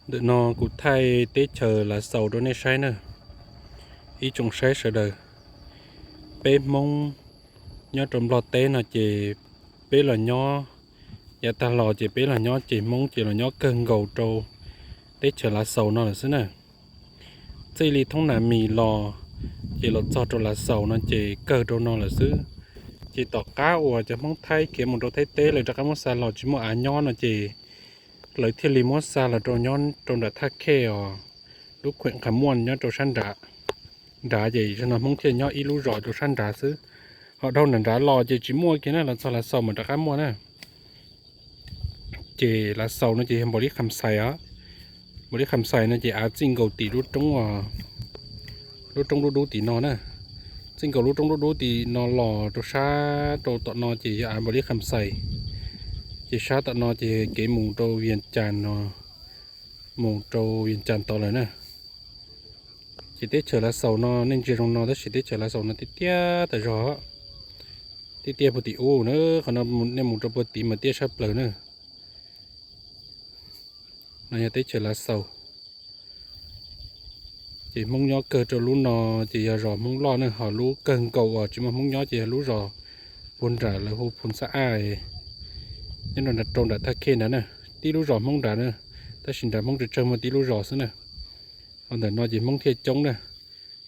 Ntawm no kuv thaij teb chaws Lav Xaus rau nej saib na, ib tsoom saib sawv daws. Peb Hmoob nyob rau Nplog teb no ces peb los nyob, yav tag los ces peb los nyob ces Hmoob ces los nyob kawg nkaus rau teb chaws Lav Xaus no lawm xwb na. Txij li Thoob Nas Mis los ces los txog rau Lav Xaus no ces kawg rau no lawm xwb. Ces tom qab uas cov Hmoob Thaib khiav mus rau Thaib teb lawv rov qab muab xa los tsis muaj av nyob no ces lawv thiaj li muab xa los rau nyob rau nram Thaj Khej os, lub khuem Qhas Muaj nyob rau sab nrad. Nrad ces zaum no Hmoob thiaj nyob ib lub zos rau sab nrad xwb. Ho dhau nram nrad los ces tsis muaj kiag na, los txog Lav Xaus mas rov qab muaj na. Ces Lav Xaus no ces yog Npaus Lis Kham Xais os. Npaus Lis Kham Xais no ces av txij nkaus tim lub roob, lub roob dub dub tim no na. Txij nkaus lub roob dub dub tim no los rau sab rau tom no ces yog av Npaus Lis Kham Xais. Ces sab tom no ces kev mus rau Vias Cas no, mus rau Vias Cas tod lawm na. Ces teb chaws Lav Xaus no nej ntsia zoo no tab sis teb chaws Lav Xaus no tiaj tiaj tas zog, tiaj tiaj puag tim ub na. Qhov no nej mus rau puag tid mas tiaj sab plaws na. No yog teb chaws Lav Xaus. Ces Hmoob nyob kawg rau lub no ces yog zos Hmoob loj na, ho lub kawg nkaus uas tsis muaj Hmoob nyob ces yog lub zos puag nram lawv hu Phu Xab Aj, nyob rau nram Thaj Khej nrad na. Tib lub zos Hmoob nrad na, tab sis nrad Hmoob tsawg tsawg muaj tib lub zos xwb na. Ho ntawm no ces Hmoob thiaj coob na.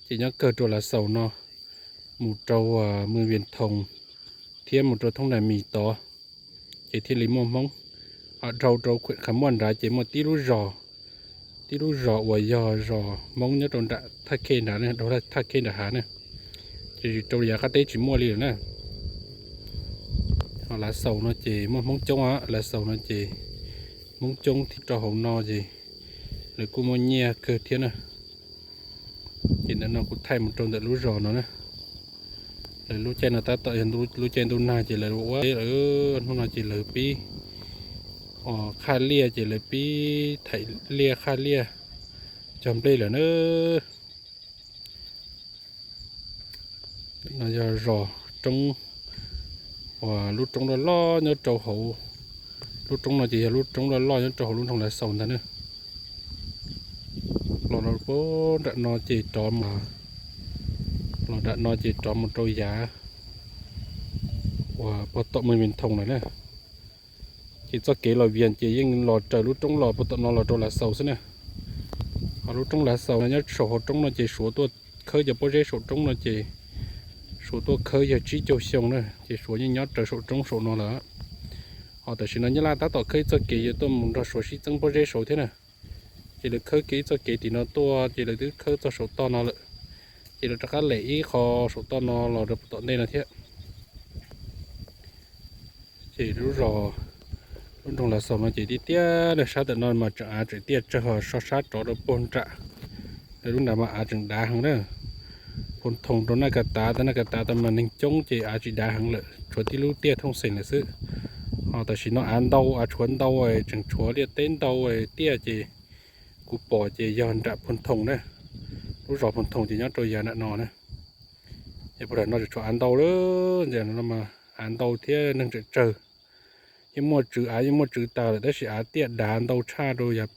Ces nyob kawg rau Lav Xaus no, mus rau Mws Vias Thoos thiab mus rau Thoob Nas Mis tod, ces thiaj li muaj Hmoob. Ho dhau rau khuem Qhas Muaj nrad ces muaj tib lub zos, tib lub zos uas yog zos Hmoob nyob rau nram Thaj Khej nrad, dhau Thaj Khej nram hav na. Ces rau yav qab teb tsis muaj li lawm na. Ho Lav Xaus no ces muaj Hmoob coob, Lav Xaus no ces Hmoob coob thiab rau hauv no ces lawv kuj muaj nyiaj kawg thiab na. Ces ntawm no kuv thaij mus rau ntawm lub zos no na. Lawv lub caij no tab tom yog lub caij ntuj nag ces lawv ua lawm, hnub no ces lawv pib qhaj liaj ces lawv pib thaim liaj qhaj liaj cog nplej lawm na. No yog zos roob uas lub roob loj loj nyob rau hauv, lub roob no ces yog lub roob loj loj nyob rau hauv lub nroog Lav Xaus ntag na. Los rau puag nram no ces rov, los nram no ces rov mus rau yav uas puag tom Mws Vias Thoos lawm na. Ces txoj kev los Vias ces yeej los raws lub roob los puag tom no los rau Lav Xaus xwb na. Ho lub roob Lav Xaus no nyob saum hauv roob no ces Suav tuaj khawb cov pob zeb saum roob no ces Suav tuaj khawb yog tsib caug xyoo na, ces Suav yeej nyob raws saum roob saum no lawm. Ho tam sim no Nyab Laj tab tom khawb ib txoj kev yuav tuaj mus nrog Suav sib txeeb pob zeb saud thiab na. Ces lawv khawb kev ib txoj kev tim no tuaj ces lawv twb khawb txog saum toj no lawm. Ces lawv rov qab lem ib qho saum toj no los rau tom ntej no thiab. Ces lub zos, lub nroog Lav Xaus no ces tiaj tiaj na, sab ntawm no mas tseem av tseem tiaj tsawg, ho so sab rov rau puag nram lawv lub nrad mas av tseem dav heev na. Phu Thoos rau Naj Kas Tav, tau Naj Kas Tav tau mas neeg coob ces av tsis dav heev lawm, tshuav tib lub tiaj thooj xeem lawm xwb. Ho tam sim no av ntau, av tshuav ntau, tseem tshuav liaj teb ntau tiaj ces kuv pom ces yog nram Phu Thoos na. Lub zos Phu Thoos ces nyob rau yav nram no na. Es puag nram no tseem tshuav av ntau lawm, ntawm no mas av ntau thiab neeg tseem tsawg. Yeej muaj tswv av, yeej muaj tswv tas lawm tab sis av tiaj dav ntau tshaj rau yav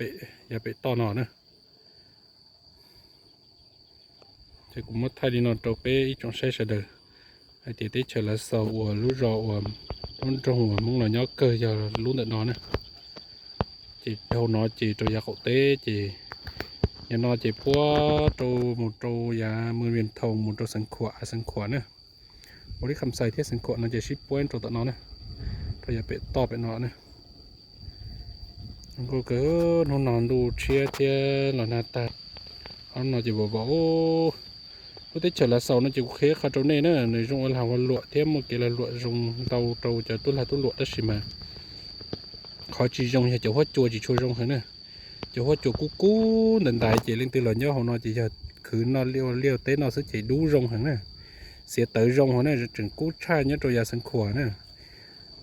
pem toj no na. Ces kuv muab thaij li no rau peb ib tsoom saib sawv daws hais tias teb chaws Lav Xaus uas lub zos uas lub nroog uas Hmoob los nyob kawg yog lub ntawm no na. Ces hauv no ces rau yav qaum teb ces yog no ces puab rau mus rau yav Mws Vias Thoos mus rau Xeev Khuam, Xeev Khuam na. Npaus Lis Kham Xais thiab Xeev Khuam no ces sib puab rau tom no na, rau yav pem toj pem no na. Nkauj kawg, hnub no ntuj tshiab thiab los nag tag. Ob no ces vov vov. Lub teb chaws Lav Xaus no ces kuv qhia qhov rau nej na, nws zoo ua lag ua luam thiab muaj kev lag luam zoo ntau rau cov tub lag tub luam tab sis mas qhov tsis zoo yog cov huab cua tsis tshua zoo heev na. Cov huab cua kub kub ntawd ntaiv ces leej twg los nyob hauv no ces yog khwv noj liaj teb no xwb ces dub zoo heev na. Xiav tawv zoo heev na, tseem kub tshaj nyob rau yav Xeev Khuam na.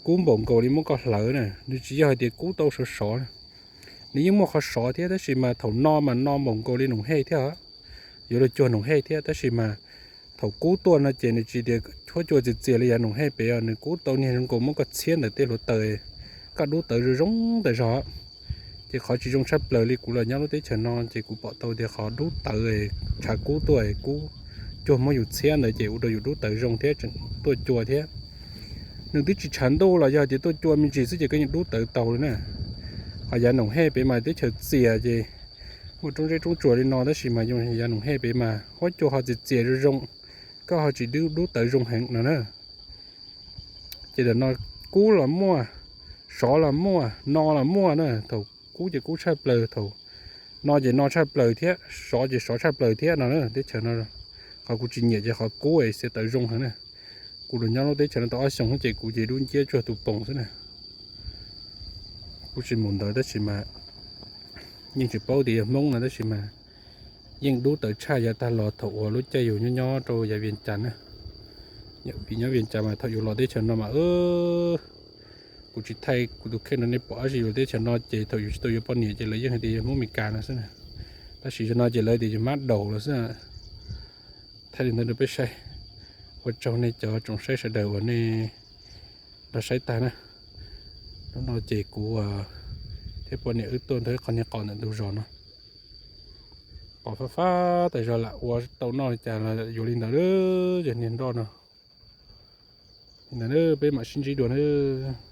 Kub npaum nkaus li muab koj hlawv na, nws tsis yog hais tias kub tau sov sov na. Nws yeej muaj qhov sov thiab tab sis mas thaum no mas no npaum nkaus li noom hej thiab, yuav luag cuag noom hej thiab tab sis mas thaum kub tuaj no ces nws tsis tias huab cua txias txias li yav noom hej pem os, nws kub tau niag zoo nkaus muab koj txhiab ntawm tej hluav taws, koj dub tawv zoo zoo tas zog. Ces qhov tsis zoo tshaj plaws li kuv los nyob lub teb chaws no ces kuv pom tau tias qhov dub tawv, tshav kub tuaj, kub cuag muab yus txhiab ntawd ces ua rau yus dub tawv zoo thiab tseem tuaj cua thiab. Nws twb tsis tshav ntuj los yog tias tuaj cua me ntsis xwb ces koj yeej dub tawv tau li na. Ho yav noom hej pem mas teb chaws txias ces muaj roob zeb roob tsuas li no tab sis mas yav noom hej pem mas huab cua ho txias txias zoo zoo, koj ho tsis dub tawv zoo heev no na. Ces tam no kub los muaj, sov los muaj, no los muaj na. Thaum kub ces kub tshaj plaws, thaum no ces no tshaj plaws thiab, sov ces sov tshaj plaws thiab no na. Teb chaws no qhov kuv tsis nyiam ces qhov kub es xiav tawv zoo heev na. Kuv los nyob lub teb chaws no tau ob xyoos ces kuv ces dub nciab tsuag tus poos xwb na. Kuv tsis mus ntawd tab sis mas yeej tsis paub tias yog Hmoob no tab sis mas yeej dub tawv tshaj yav tag los thaum uas lub caij yus nyob nyob rau yav Vias Cas na. Vim nyob Vias Cas mas thaum yus los teb chaws no mas kuv tsis thaij kuv tus kheej rau nej pom tab sis yus los teb chaws no ces thaum yus tsis tau yuav poj niam ces lawv yeej hais tias yog Hmoob Meskas no xwb na. Tab sis zaum no ces lawv tias yog mab daus los xwb. Thaij li ntawd rau peb saib. Ua tsaug nej cov tsoom saib sawv daws uas nej nrog saib tag na. Hnub no ces kuv thiab poj niam wb tuaj nrog ib qho niag qos ntawm ntug zos no. Qos fab fab tas zog lam ua tau noj li cas los yuav li ntawd, yog niag nroj no. Li ntawd peb mam sib ntsib dua nawb.